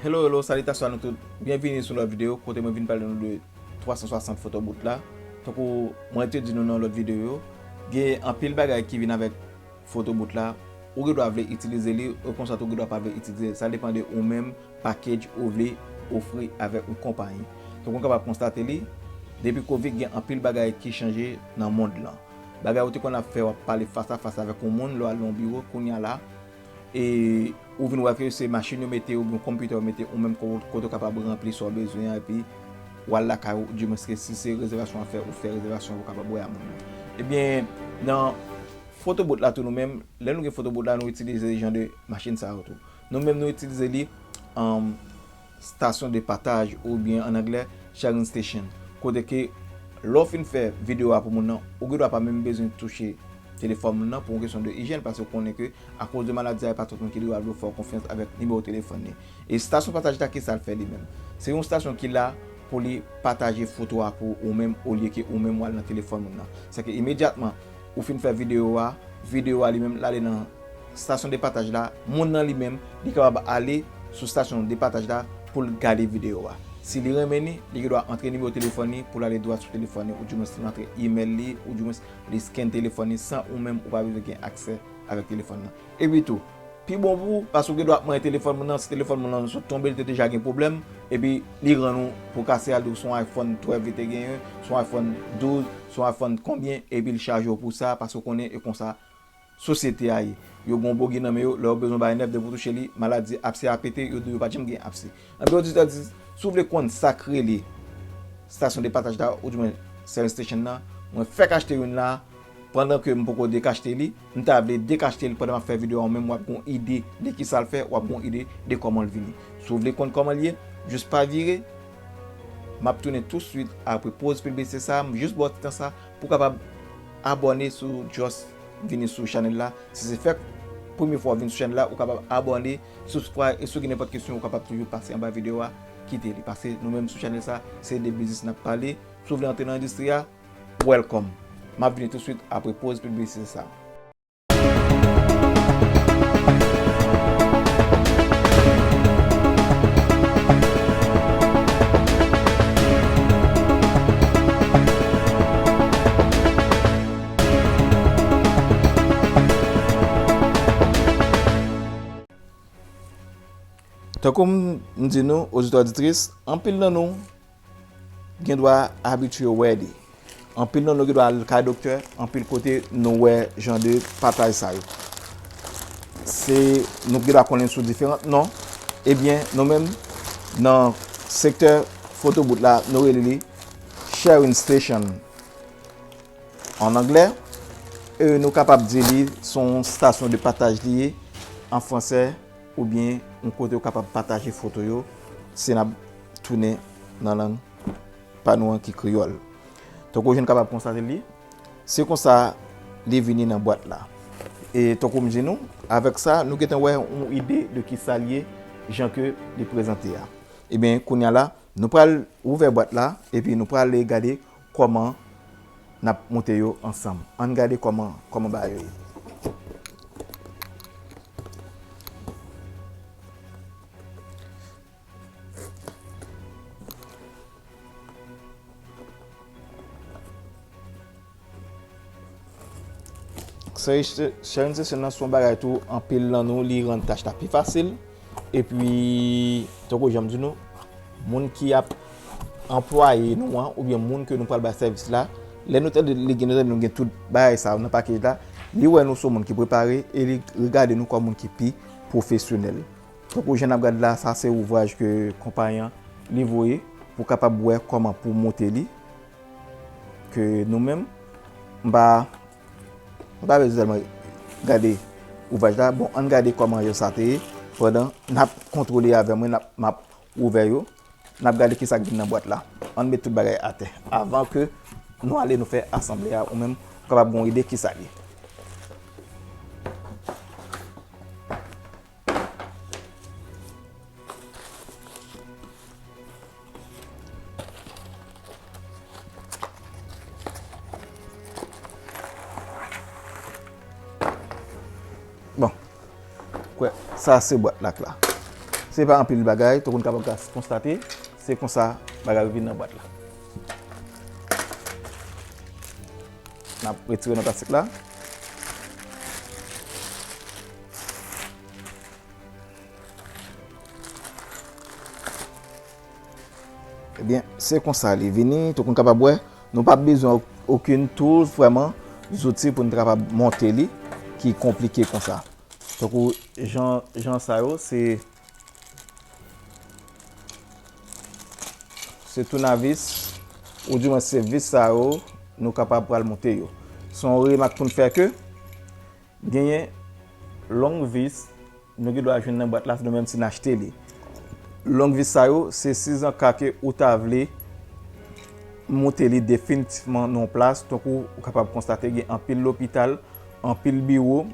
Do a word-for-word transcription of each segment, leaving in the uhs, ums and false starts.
Hello, hello, salitasyon a nou tout. Byenvini sou lòt videyo, kote mwen vin pale nou de twa san swasant Photoboot la. Tankou mwen te di nou nan lòt videyo yo, gen anpil bagay ki vin avèk Photoboot la. Ou gen dwa vle itilize li, ou konsa tou ou gen dwa pa vle itilize li. Sa depann de ou menm, package ou vle ofri avèk yon konpayi. Tankou nou kapab konstate li, depi Covid, gen anpil bagay ki chanje nan mond lan. Bagay ou te konn ap fè, w ap pale fas a fas avèk yon moun, lè w al nan yon biwo, kounye a la, e ou vin wè ke se machin yo mete oubyen konpitè yo mete ou menm ko-, kote w kapab ranpli sa w bezwen an, epi w al lakay ou, dimwens ke si se rezèvasyon w ap fè, ou fè rezèvasyon an, ou kapab wè a moun nan. Ebyen, nan Photoboot la tou nou menm, lè nou gen Photoboot la, nou itilize jan de machin sa yo tou. Nou menm nou itilize li, um, stasyon de pataj oubyen an anglè, sharing station. Kote ke lè w fin fè videyo a pou moun nan, ou gen dwa pa menm bezwen touche telefòn moun nan pou yon kesyon de ijyèn, paske w konnen ke akoz de maladi a, e pa tout moun ki dwe al fè w konfyans avèk nimewo telefòn li. E stasyon pataj la, ki sa l fè li menm? Se yon stasyon ki la pou li pataje foto a pou ou menm, olye ke ou menm w al nan telefòn moun nan. Sèke imedyatman ou fin fè videyo a, videyo a li menm l ale nan stasyon de pataj la, moun nan li menm, li kapab ale sou stasyon de pataj la pou l gade videyo a. Si li renmen li, li gen dwa antre nimewo telefòn li pou l ale dwat sou telefòn li, oudimwens li antre imèl li, oudimwens li scan telefòn li san ou menm ou pa bezwen gen aksè avèk telefòn nan. Epi tou, pi bon pou ou, paske ou gen dwa ap manyen telefòn moun nan, si telefòn moun nan sot tonbe, li te deja gen pwoblèm, epi li rann ou pou kase a, l di w se yon iPhone twelve li te genyen, se yon iPhone douz, se yon iPhone konbyen, epi l chaje w pou sa, paske w konnen e konsa, sosyete a ye. Yo gen yon bogi nan men yo, lè yo bezwen bagay nèf, depi w touche li, maladi, apse a pete, yo di yo pa t janm gen apse. Anben, oditè, si w vle konn sa k rele stasyon de pataj la, oudimwen sharing station nan, mwen fèk achte youn la, pandan ke m poko dekachte li, m ta vle dekachte li pandan m ap fè videyo a, ou menm w ap gen yon ide de kisa l fè, w ap gen yon ide de kòman l vini. Si w vle konn kòman l ye, jis pa vire, m ap tounen touswit apre poz piblisite sa, m jis ba w ti tan sa, pou w kapab abòne si w just vini sou chanèl la. Si se fèk premye fwa w vin sou chanèl la, ou kapab abòne, subscribe, e si w gen nenpòt kesyon, ou kapab toujou pase anba videyo a, kite li. Paske nou menm sou chanèl sa, se de biznis n ap pale. Si w vle antre nan endistri a, welcome. M ap vini touswit apre poz piblisite sa. Tankou m, m di nou, oditè, oditris, anpil nan nou gen dwa abitye wè li. Anpil nan nou gen dwa al kay doktè, anpil kote nou wè jan de pataj sa yo. Se, nou gen dwa konnen sou diferan non. Ebyen, nou menm, nan sektè Photoboot la, nou rele li sharing station an anglè. E nou kapab di li se yon stasyon de pataj li ye an fransè, oubyen yon kote ou kapab pataje foto yo, si n ap tounen nan lang pa nou an ki kreyòl. Tankou jan n kapab konstate li, se konsa li vini nan bwat la. E tankou m di nou, avèk sa, nou gentan wè yon ide de kisa l ye, jan ke li prezante a. Ebyen, kounye a la, nou pral ouvè bwat la, epi nou prale gade kòman n ap monte yo ansanm. Ann gade kòman, kòman bagay yo ye. Sharing station nan se yon bagay tou, anpil nan nou, li rann tach la pi fasil. Epi, tankou jan m di nou, moun ki ap anplwaye nou an, oubyen moun ke nou pral bay sèvis la, lè nou tande li gen, nou tande nou gen tout bagay sa yo nan pakej la, li wè nou se yon moun ki prepare e li regade nou kòm moun ki pi pwofesyonèl. Tankou jan n ap gade la, sa se ouvraj ke konpayi an li voye pou kapab wè kòman pou monte li. Ke nou menm, m pa, m pa bezwen tèlman gade ouvraj la. Bon, ann gade kòman jan sa te ye pandan n ap kontwole avè mwen, n ap, m ap ouvè yo. N ap gade kisa k vin nan bwat la. Ann met tout bagay atè. Avan ke nou ale nou fè asanble a, ou menm ou kapab gen yon ide kisa l ye. Bon. Kwè, sa se bwat la k la. Se pa anpil bagay, tankou n kapab ka konstate, se konsa bagay yo vin nan bwat la. N ap retire nan plastik la. Ebyen, se konsa li vini, tankou n kapab wè, nou p ap bezwen okenn tools, vrèman, zouti pou n ta kapab monte li ki konplike konsa. Tankou jan, jan sa yo, se, se tounavis, oudimwen se vis sa yo, nou kapab pral monte yo. Se yon remak pou n fè ke, genyen long vis, nou gen dwa jwenn nan bwat la, nou menm si n achte li. Long vis sa yo, se sizanka ke ou ta vle monte li definitivman nan yon plas, tankou ou kapab konstate gen anpil lopital, anpil biwo,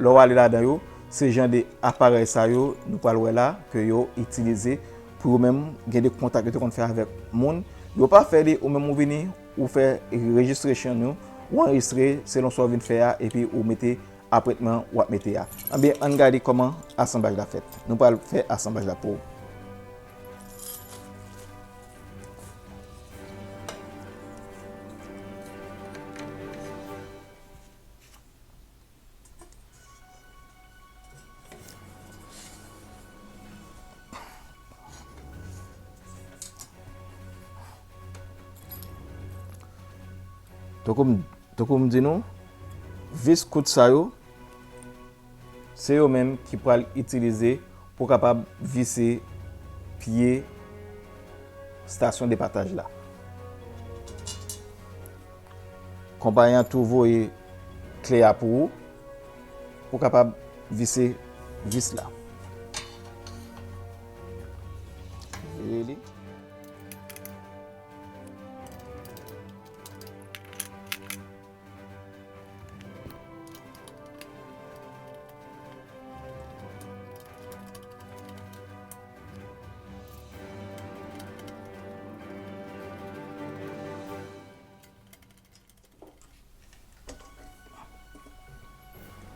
lè w ale ladan yo, se jan de aparèy sa yo nou pral wè la, ke yo itilize pou yo menm gen de kontak yo te konn fè avèk moun. Yo pa fè li, ou menm ou vini, ou fè registration ou, ou anrejistre selon sa w vin fè a, epi ou mete apwentman w ap mete a. Anben, ann gade kòman asanblaj la fèt. Nou pral fè asanblaj la pou ou. Tankou m, tankou m di nou, vis kout sa yo, se yo menm ki pral itilize pou kapab vise pye estasyon depataj la. Konpayi an tou voye kle a pou ou, pou kapab vise vis la. Vire li.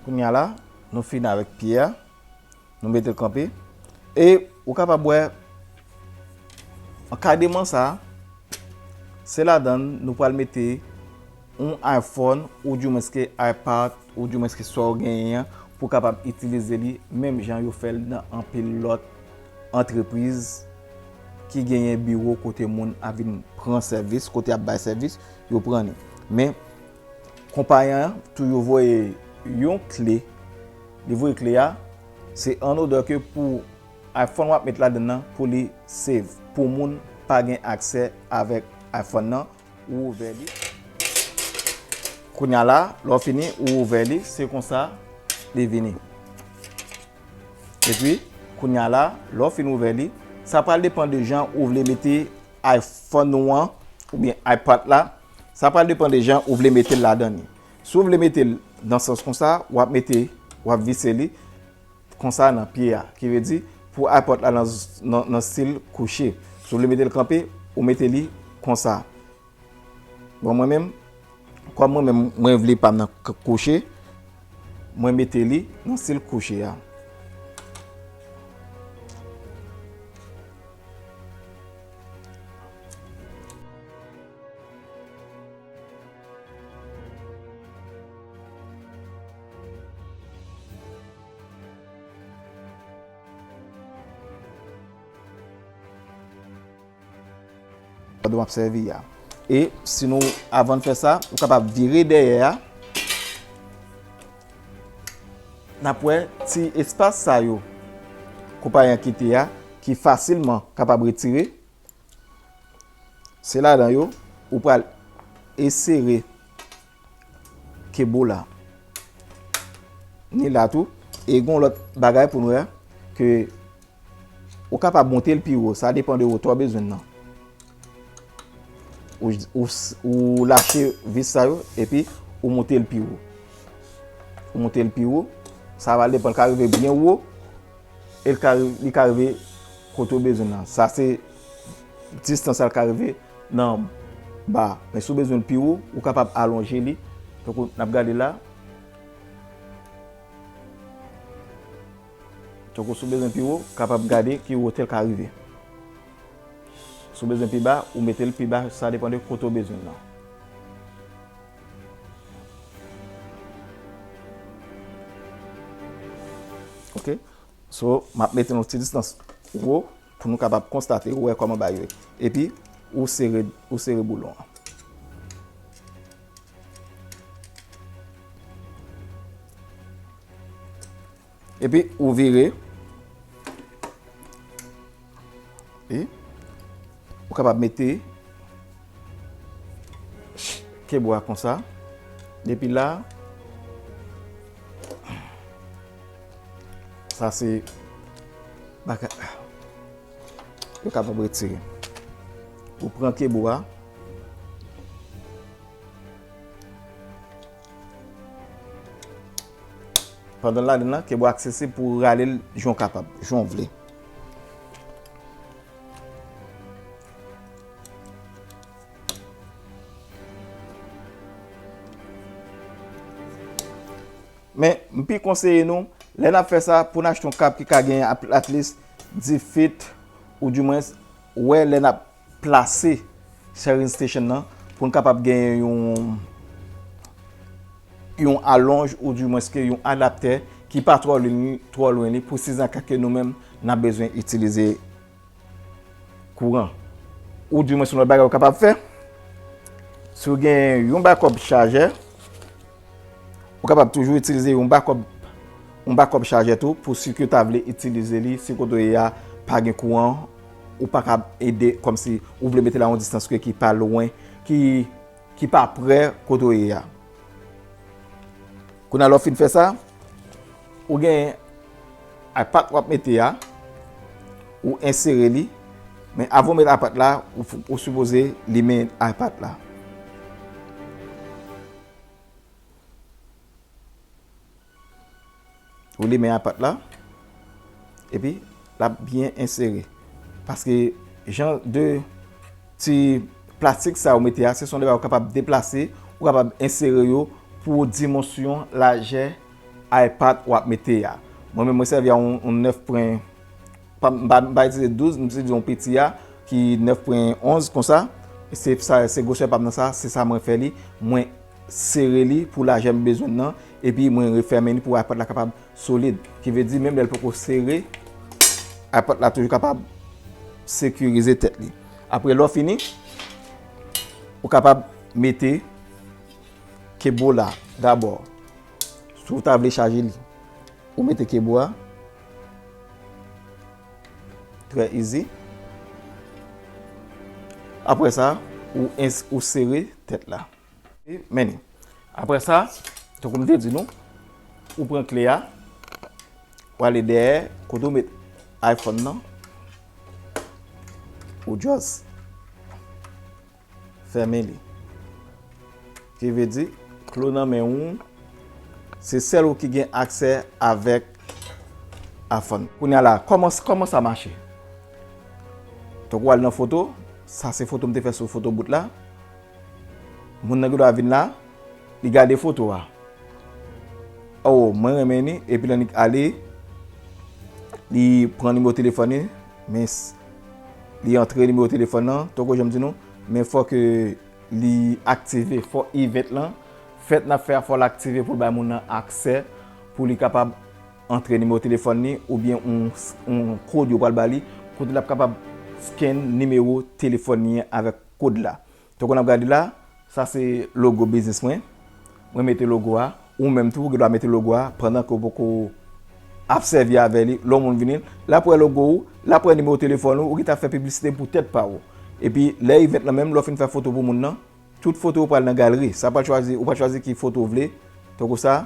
Kounye a la, nou fini avèk pye a, nou mete l kanpe. E ou kapab wè, ankademan sa, se ladan l nou pral mete yon iPhone, oudimwenske iPad, oudimwenske sa w genyen an, pou w kapab itilize li menm jan yo fè l nan anpil lòt antrepriz ki genyen biwo kote moun ap vin pran sèvis, kote y ap bay sèvis, yo pran li. Men, konpayi an tou yo voye yon kle, li voye kle a, se an odè ke pou iPhone w ap met ladan nan, pou li safe, pou moun pa gen aksè avèk iPhone nan, ou ouvè li. Kounye a la, lè w fini, ou ouvè li, se konsa li vini. Epi, kounye a la, lè w fin ouvè li, sa pral depann de jan ou vle mete iPhone ou an, oubyen iPad la, sa pral depann de jan ou vle mete l ladan li. Si w vle mete l nan sans konsa, w ap mete, w ap vise li konsa nan pye a, ki vle di pou iPad la nan, nan, nan stil kouche. Si w vle mete l kanpe, ou mete li konsa. Bon, mwen menm, kòm mwen menm, mwen vle pa m nan k-, kouche, mwen mete li nan stil kouche a. Kòd w ap sèvi a. E si nou, avan n fè sa, ou kapab vire dèyè a. N ap wè ti espas sa yo konpayi an kite a, ki fasilman kapab retire. Se ladan yo, ou pral esere kebo la. Ni la tou. E gon lòt bagay pou nou wè, ke ou kapab monte l pi wo, sa depann de wotè w bezwen nan. Ou, ou, ou lache vis sa yo, epi ou monte l pi wo. Ou monte l pi wo, sa va depann, l ka rive byen wo, e l ka, li ka rive kote w bezwen nan. Sa se distans sa l ka rive nan ba. Men si w bezwen l pi wo, ou kapab alonje li. Tankou n ap gade la. Tankou si w bezwen pi wo, w kapab gade ki wotè l ka rive. Si w bezwen pi ba, ou mete l pi ba, sa depann de kote w bezwen l lan. Ok? So, m ap mete yon ti distans wo pou nou kapab konstate, wè kòman bagay yo ye. Epi, ou sere, ou sere boulon an. Epi, ou vire. E ou kapab mete kebo a konsa. Depi la, sa se bagay yo kapab retire. Ou pran kebo a. Pandan l ladann lan, kebo a aksesib pou w rale l jan w kapab, jan w vle. Men, m pi konseye nou, lè n ap fè sa, pou n achte yon kab ki ka gen at, at least dis feet, oudimwens, wè lè n ap plase sharing station nan, pou n kapab gen yon, yon alonj, oudimwens ke yon adaptè ki pa twò lwen li, twò lwen li, pou si an ka ke nou menm, n ap bezwen itilize kouran. Oudimwens yon lòt bagay ou kapab fè, si w gen yon bakòp chajè, ou kapab toujou itilize yon bakòp, yon bakòp chajè tou, pou si ke w ta vle itilize li, si kote w ye a pa gen kouran, ou pa ka ede, kòmsi ou vle mete l a yon distans ke ki pa lwen, ki, ki pa prè kote w ye a. Kounye a, lè w fin fè sa, ou gen iPad w ap mete a, ou ensere li, men avan w met iPad la, ou, ou sipoze limen iPad la. Ou limen iPad la, epi l ap byen ensere. Paske jan de ti plastik sa yo mete a, se son de bagay ou kapab deplase, ou kapab ensere yo pou dimansyon lajè iPad w ap mete a. Mwen menm, mwen sèvi a yon, yon nèf pwen, pa, m pa, m pa itilize douz, m itilize yon piti a, ki nèf pwen onz konsa. Se sa, se gwosè pa m nan sa, se sa mwen fè li. Mwen sere li pou lajè m bezwen nan, epi mwen refèmen li pou iPad la kapab solid. Ki vle di, menm lè l poko sere, iPad la toujou kapab sekirize tèt li. Apre, lè w fini, ou kapab mete kebo la dabò. Si w ta vle chaje li, ou mete kebo a. Trè easy. Apre sa, ou ins-, ou sere tèt la. E mennen. Apre sa, tankou m te di nou, ou pran kle a, ou ale dèyè, kote w met iPhone nan, ou just fèmen li. Ki vle di, kle w nan men w, se sèl ou ki gen aksè avèk iPhone. Kounye a la, kòman, kòman sa mache? Tankou w al nan foto, sa se foto m te fè sou foto bout la. Moun nan gen dwa vin la, li gade foto a. Oh, mwen renmen li, epi l annik ale, li pran nimewo telefòn li, men s-, li antre nimewo telefòn nan, tankou jan m di nou, men fòk li aktive, fò event lan, fèt n ap fè a, fò l aktive pou l bay moun nan aksè, pou li kapab antre nimewo telefòn li, oubyen yon, yon kòd yo pral ba li, kote l ap kapab scan nimewo telefòn li an avèk kòd la. Tankou n ap gade la, sa se logo biznis mwen. Mwen mete logo a. Ou menm tou, ou gen dwa mete logo a pandan ke w poko ap sèvi avè li. Lè yon moun vini, l ap wè logo ou, l ap wè nimewo telefòn ou, ou gentan ap fè piblisite pou tèt pa ou. Epi, lè event lan menm, lè w fin fè foto pou moun nan, tout foto yo pral nan galri. Sa pral chwazi, ou pral chwazi ki foto w vle. Tankou sa,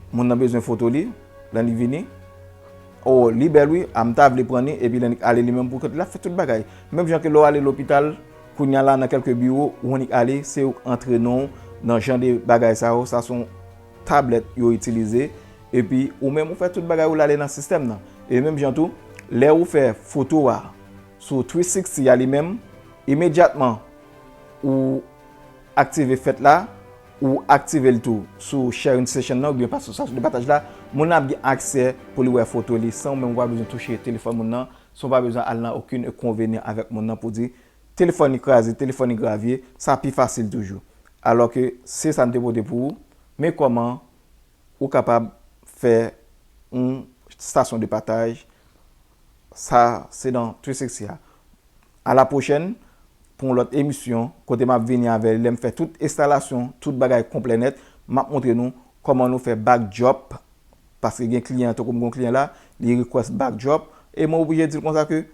moun nan bezwen foto li, lè li vini. Oh, li bèl wi, a m ta vle pran li, epi l annik ale li menm pou kont li, l ap fè tout bagay. Menm jan ke lè w ale lopital, kounye a la nan kèlke biwo, ou annik ale, se ou k antre non w nan jan de bagay sa yo, sa se yon tablèt yo itilize, epi ou menm ou fè tout bagay ou l ale nan sistèm nan. E menm jan tou, lè ou fè foto a sou three sixty a li menm, imedyatman ou aktive fèt la, ou aktive l tou sou sharing session nan, oubyen pa sou stasyon de pataj la, moun nan ap gen aksè pou li wè foto li san ou menm ou pa bezwen touche telefòn moun nan, san ou pa bezwen al nan okenn konvenyan avèk moun nan pou di telefòn li kraze, telefòn li gravye, sa pi fasil toujou. Alò ke se sa n te pote pou ou, men kòman ou kapab fè yon stasyon de pataj, sa se nan three sixty a. A la pwochèn pou yon lòt emisyon kote m ap vini avè lè m fè tout enstalasyon, tout bagay konplè nèt, m ap montre nou kòman nou fè backdrop, paske gen kliyan, tankou m gen yon kliyan la, li request backdrop, e mwen oblije di l konsa ke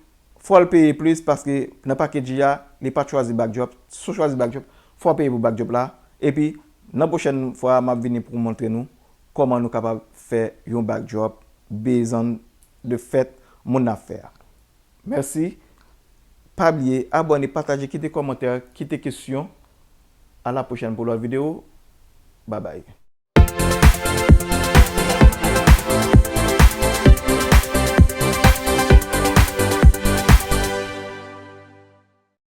fò l peye plis paske nan package a, li pa t chwazi backdrop. Si w chwazi backdrop, fò w peye pou backdrop la. Epi, nan pwochèn fwa, m ap vini pou montre nou kòman nou kapab fè yon backdrop based on the fact moun n ap fè a. Mèsi. Pa bliye abòne, pataje, kite kòmantè, kite kesyon. A la pwochèn pou lòt videyo. Babay.